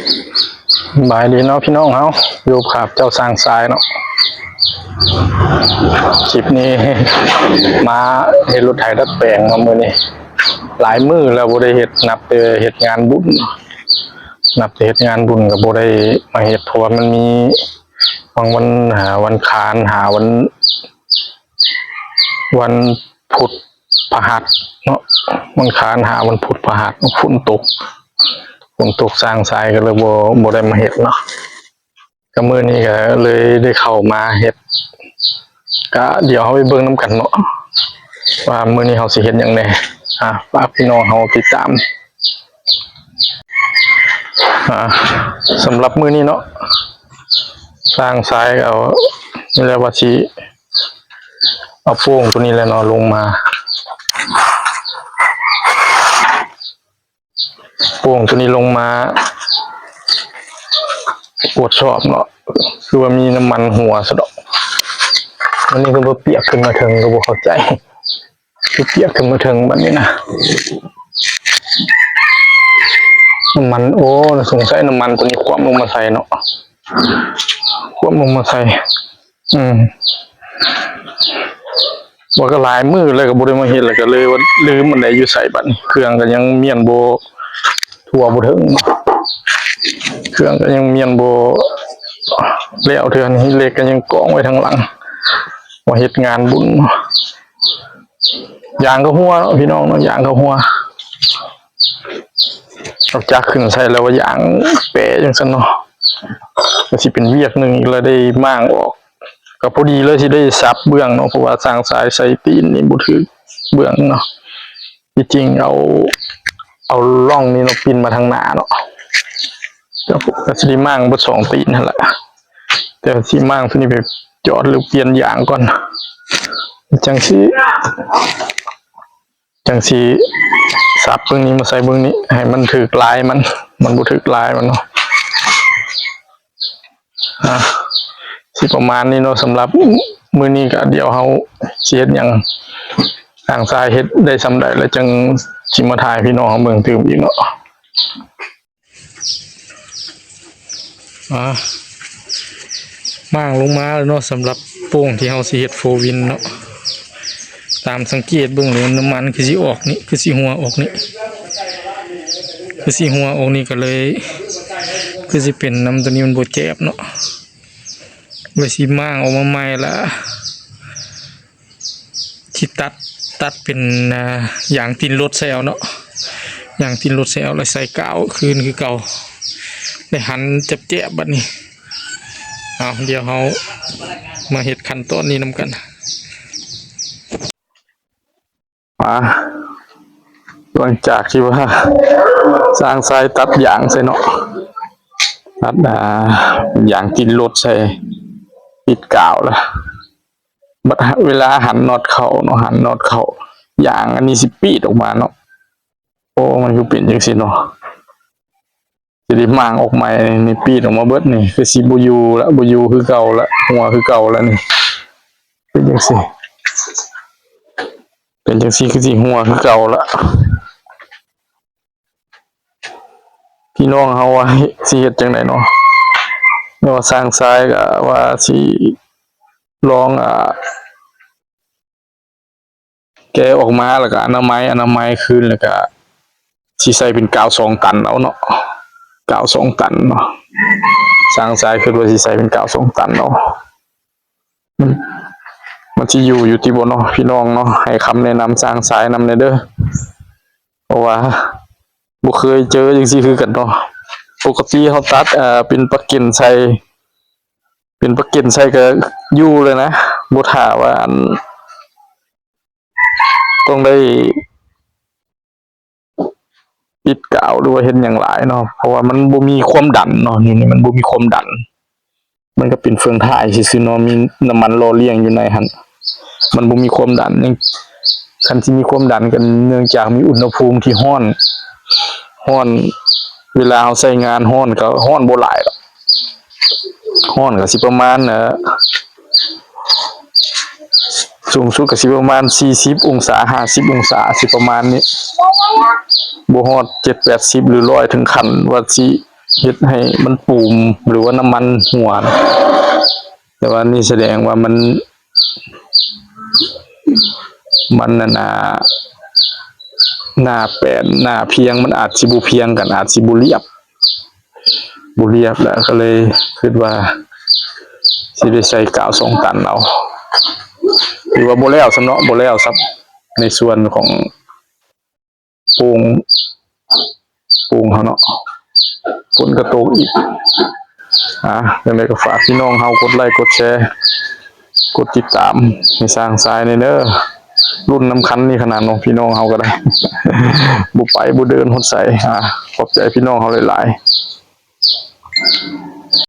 ສະບາຍດີເນາະພີ່ນ້ອງເຮົາ ຢູ່ກັບເຈົ້າຊ່າງຊາຍເນາະ. ຄລິບນີ້ມາເຮັດລົດໄຖດັດແປງເນາະ ມື້ນີ້ ຫຼາຍມື້ແລ້ວບໍ່ໄດ້ເຮັດ ນັບແຕ່ເຮັດງານບຸນ ນັບແຕ່ເຮັດງານບຸນກໍບໍ່ໄດ້ມາເຮັດ ເພາະວ່າມັນມີບາງວັນ ຫາວັນຄານ ຫາວັນ ວັນພຸດພະຫັດເນາະ ວັນຄານຫາວັນພຸດພະຫັດ ຝົນຕົກ ຝົນຕົກ ຊ່າງຊາຍກໍເລີຍບໍ່ ບໍ່ໄດ້ມາເຮັດເນາະ. ກໍມື້ນີ້ກໍເລີຍໄດ້ເຂົ້າມາເຮັດ ກະດຽວເຮົາໄປເບິ່ງນຳກັນເນາະ ວ່າມື້ນີ້ເຮົາຊິເຮັດຫຍັງແດ່. ອ່າ ຝາກພີ່ນ້ອງເຮົາຕິດຕາມ. ອ່າ ສຳລັບມື້ນີ້ເນາະ ຊ່າງຊາຍກໍເອົາ ນີ້ແຫຼະວ່າຊິ ເອົາໂປ່ງຕົວນີ້ແຫຼະເນາະ ລົງມາ ໂປ່ງຕົວນີ້ລົງມາກວດສອບເນາະ ຄືວ່າມີນ້ຳມັນຮົ່ວຊະດອກ. ອັນນີ້ຄືບໍ່ປຽກຂຶ້ນມາເທິງ ກໍບໍ່ເຂົ້າໃຈ ຄືປຽກຂຶ້ນມາເທິງບັດນີ້ນະ ນ້ຳມັນ ໂອ້ ສົງໄສນ້ຳມັນຕົວນີ້ຄວ່ຳລົງມາໃສ່ເນາະ ຄວ່ຳລົງມາໃສ່. ອືມ ວ່າກໍຫຼາຍມື້ແລ້ວກໍບໍ່ໄດ້ມາເຮັດ ແລ້ວກໍເລີຍວ່າລືມອັນໃດຢູ່ໃສບັດນີ້ ເຄື່ອງກໍຍັງມ້ຽນບໍ່ທົ່ວບໍ່ເຖິງ ເຄື່ອງກໍຍັງມ້ຽນບໍ່ແລ້ວເທື່ອນີ້ ເຫຼັກກໍຍັງກອງໄວ້ທາງຫຼັງ ວ່າເຮັດງານບຸນ. ຢາງກໍຮົ່ວເນາະ ພີ່ນ້ອງເນາະ ຢາງກໍຮົ່ວ ເອົາຈັກຂຶ້ນໃສ່ແລ້ວວ່າຢາງແປຈັ່ງຊັ້ນເນາະ ກໍຊິເປັນວຽກໜຶ່ງອີກ ແລ້ວໄດ້ມ້າງອອກ ກໍພໍດີເລີຍ ຊິໄດ້ສັບເບື້ອງເນາະ ເພາະວ່າຊ່າງຊາຍໃສ່ຕີນນີ້ບໍ່ຖືກເບື້ອງເນາະ. ທີ່ຈິງເອົາ ເອົາລ່ອງນີ້ເນາະ ປິ່ນມາທາງໜ້າເນາະ ກໍ ກໍຊິໄດ້ມ້າງເບິດສອງຕີນຫັ້ນລະ ແຕ່ຊິມ້າງຕົວນີ້ໄປຈອດ ຫຼືປ່ຽນຢາງກ່ອນ ຈັ່ງຊິ ຈັ່ງຊິສັບເບື້ອງນີ້ມາໃສ່ເບື້ອງນີ້ ໃຫ້ມັນຖືກລາຍມັນ ມັນບໍ່ຖືກລາຍມັນເນາະ. ອ່າ ຊິປະມານນີ້ເນາະ ສຳລັບມື້ນີ້ ກະດຽວເຮົາຊິເຮັດຫຍັງ ທາງຊາຍເຮັດໄດ້ສ່ຳໃດ ແລ້ວຈັ່ງຊິມາຖ່າຍໃຫ້ພີ່ນ້ອງເຮົາເບິ່ງຕື່ມອີກເນາະ. ອ່າ ມ້າງລົງມາແລ້ວເນາະ ສຳລັບໂປ່ງທີ່ເຮົາຊິເຮັດໂຟວິນເນາະ. ຕາມສັງເກດເບິ່ງແລ້ວ ນ້ຳມັນຄືຊິອອກນີ້ ຄືຊິຮົ່ວອອກນີ້ ຄືຊິຮົ່ວອອກນີ້ ກໍເລີຍຄືຊິເປັນນຳຕົວນີ້ ມັນບໍ່ແຈບເນາະ ເລີຍຊິມ້າງອອກມາໃໝ່ລະ. ທີ່ຕັດ ຕັດເປັນ ອ່າ ຢາງຕີນລົດໃສ່ເອົາເນາະ ຢາງຕີນລົດໃສ່ເອົາ ແລ້ວໃສ່ກາວຄືນຄືເກົ່າ ໄດ້ຫັນແຈບໆ ບັດນີ້. ເອົາ ດຽວເຮົາມາເຮັດຂັ້ນຕອນນີ້ນຳກັນ. ອ່າ ຫຼັງຈາກທີ່ວ່າຊ່າງຊາຍຕັດຢາງໃສ່ເນາະ ຕັດ ອ່າ ຢາງຕີນລົດໃສ່ ຕິດກາວລະ ບັດເວລາຫັນນັອດເຂົ້າເນາະ ຫັນນັອດເຂົ້າ ຢາງອັນນີ້ຊິປີດອອກມາເນາະ. ໂອ້ ມັນຄືເປັນຈັ່ງຊີ້ເນາະ ຊິໄດ້ມ້າງອອກໃໝ່ນີ້ ປີດອອກມາເບິດນີ້ ຄືຊິບໍ່ຢູ່ລະ ບໍ່ຢູ່ຄືເກົ່າລະ ຮົ່ວຄືເກົ່າລະນີ້ ເປັນຈັ່ງຊີ້ ເປັນຈັ່ງຊີ້ ຄືຊິຮົ່ວຄືເກົ່າລະ. ພີ່ນ້ອງເຮົາວ່າຊິເຮັດຈັ່ງໃດເນາະ ແມ່ນວ່າຊ່າງຊາຍກໍວ່າຊິລອງ ອ່າ ແກະອອກມາ ແລ້ວກໍອະນາໄມ ອະນາໄມຄືນ ແລ້ວກໍຊິໃສ່ເປັນກາວສອງຕັນເອົາເນາະ ກາວສອງຕັນເນາະ. ຊ່າງຊາຍຄິດວ່າຊິໃສ່ເປັນກາວສອງຕັນເອົາ ມັນ ມັນຊິຢູ່ ຢູ່ຕິບໍ່ເນາະ ພີ່ນ້ອງເນາະ ໃຫ້ຄຳແນະນຳຊ່າງຊາຍນຳແດ່ເດີ ເພາະວ່າບໍ່ເຄີຍເຈີຈັ່ງຊີ້ຄືກັນເນາະ. ປົກກະຕິເຮົາຕັດ ເປັນປາກເກັນໃສ່ ເປັນປາກເກັນໃສ່ກໍຢູ່ເລີຍນະ ບໍ່ຖ້າວ່າ ອັນ ຕ້ອງໄດ້ ປິດກາວ ຫຼືວ່າເຮັດຫຍັງຫຼາຍເນາະ ເພາະວ່າມັນບໍ່ມີຄວາມດັນເນາະ ຢູ່ນີ້ມັນບໍ່ມີຄວາມດັນ ມັນກໍເປັນເຟືອງທ້າຍຊື່ໆເນາະ ມີນ້ຳມັນຫຼໍ່ລ້ຽງຢູ່ໃນຫັ້ນ ມັນບໍ່ມີຄວາມດັນ ຄັນຊິມີຄວາມດັນກໍເນື່ອງຈາກມີອຸນຫະພູມທີ່ຮ້ອນ ຮ້ອນ ເວລາເຮົາໃຊ້ງານຮ້ອນກໍຮ້ອນບໍ່ຫຼາຍດອກ ຮ້ອນກໍຊິປະມານ ເອີ ສູງສຸດກໍຊິປະມານສີ່ສິບອົງສາ ຫ້າສິບອົງສາ ຊິປະມານນີ້ ບໍ່ຮອດເຈັດແປດສິບ ຫຼື ຮ້ອຍ ເຖິງຂັ້ນວ່າຊິ ເຮັດໃຫ້ມັນປູມ ຫຼືວ່ານ້ຳມັນຮົ່ວນະ. ແຕ່ວ່ານີ້ສະແດງວ່າມັນ ມັນນັ້ນນະ ໜ້າແປ້ນ ໜ້າພຽງ ມັນອາດຊິບໍ່ພຽງກັນ ອາດຊິບໍ່ລຽບ ບໍ່ລຽບແຫຼະ ກໍເລີຍຄິດວ່າຊິໄດ້ໃສ່ກາວສອງຕັນເອົາ. ຖືວ່າບໍ່ແລ້ວຊ້ຳເນາະ ບໍ່ແລ້ວຊ້ຳ ໃນສ່ວນຂອງໂປ່ງ ໂປ່ງເຮົາເນາະ ຝົນກໍຕົກອີກ. ອ່າ ຈັ່ງໃດກໍຝາກພີ່ນ້ອງເຮົາກົດໄລກົດແຊ ກົດຕິດຕາມໃຫ້ຊ່າງຊາຍແດ່ເດີ. ລຸ້ນນຳຄັນນີ້ຂະໜາດເນາະ ພີ່ນ້ອງເຮົາກໍໄດ້ ບໍ່ໄປບໍ່ເດີນຮອດໃສ. ອ່າ ຂອບໃຈພີ່ນ້ອງເຮົາຫຼາຍໆ.